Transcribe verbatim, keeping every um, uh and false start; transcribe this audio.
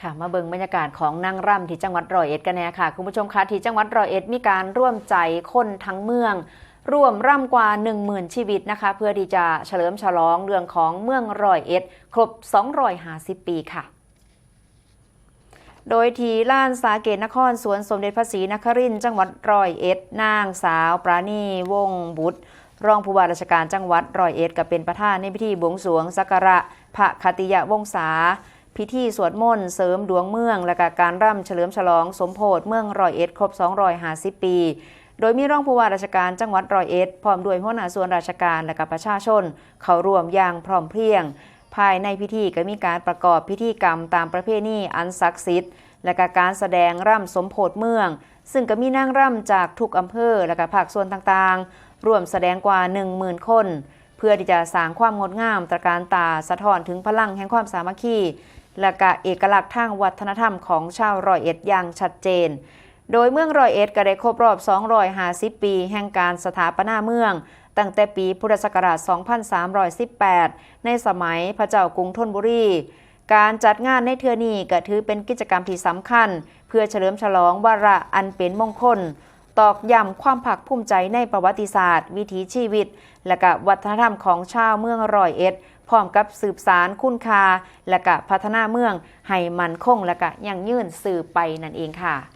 ค่ะ มาเบิ่งบรรยากาศของนางร่ำที่จังหวัดร้อยเอ็ดกันแน่ค่ะ คุณผู้ชมคะ ที่จังหวัดร้อยเอ็ดมีการร่วมใจคนทั้งเมือง ร่วมร่ำกว่า หนึ่งหมื่น ชีวิตนะคะ เพื่อที่จะเฉลิมฉลองเรื่องของเมืองร้อยเอ็ด ครบ สองร้อยห้าสิบ ปีค่ะ โดยที่ลานสาเกตนครสวนสมเด็จพระศรีนครินทร์จังหวัดร้อยเอ็ด นางสาวปราณีวงศ์บุตร รองผู้ว่าราชการจังหวัดร้อยเอ็ด ก็เป็นประธานในพิธีบวงสรวงสักการะพระขัตติยวงศา พิธีสวดมนต์เสริมดวงเมือง และก็การร่ำเฉลิมฉลองสมโภชเมืองร้อยเอ็ด ครบ สองร้อยห้าสิบ ปี โดยมีรองผู้ว่าราชการจังหวัดร้อยเอ็ด พร้อมด้วยหัวหน้าส่วนราชการ และก็ประชาชน เข้าร่วมอย่างพร้อมเพรียง ภายในพิธีก็มีการประกอบพิธีกรรมตามประเพณีอันศักดิ์สิทธิ์ และก็การแสดงร่ำสมโภชเมือง ซึ่งก็มีนางร่ำจากทุกอำเภอ และก็ภาคส่วนต่างๆ ร่วมแสดงกว่า หนึ่งหมื่น คน เพื่อที่จะสร้างความงดงามตระการตา สะท้อนถึงพลังแห่งความสามัคคี และก็เอกลักษณ์ทางวัฒนธรรมของชาวร้อยเอ็ดอย่างชัดเจน โดยเมืองร้อยเอ็ดก็ได้ครบรอบ สองร้อยห้าสิบ ปีแห่งการสถาปนาเมือง ตั้งแต่ปีพุทธศักราช สองพันสามร้อยสิบแปด ในสมัยพระเจ้ากรุงธนบุรี การจัดงานในเทื่อนี้ก็ถือเป็นกิจกรรมที่สำคัญ เพื่อเฉลิมฉลองวาระอันเป็นมงคล ตอกย้ำความภาคภูมิใจในประวัติศาสตร์ วิถีชีวิต และก็วัฒนธรรมของชาวเมืองร้อยเอ็ด พร้อมกับสืบสานคุณค่า และก็พัฒนาเมืองให้มั่นคง และก็ยั่งยืนสืบไปนั่นเองค่ะ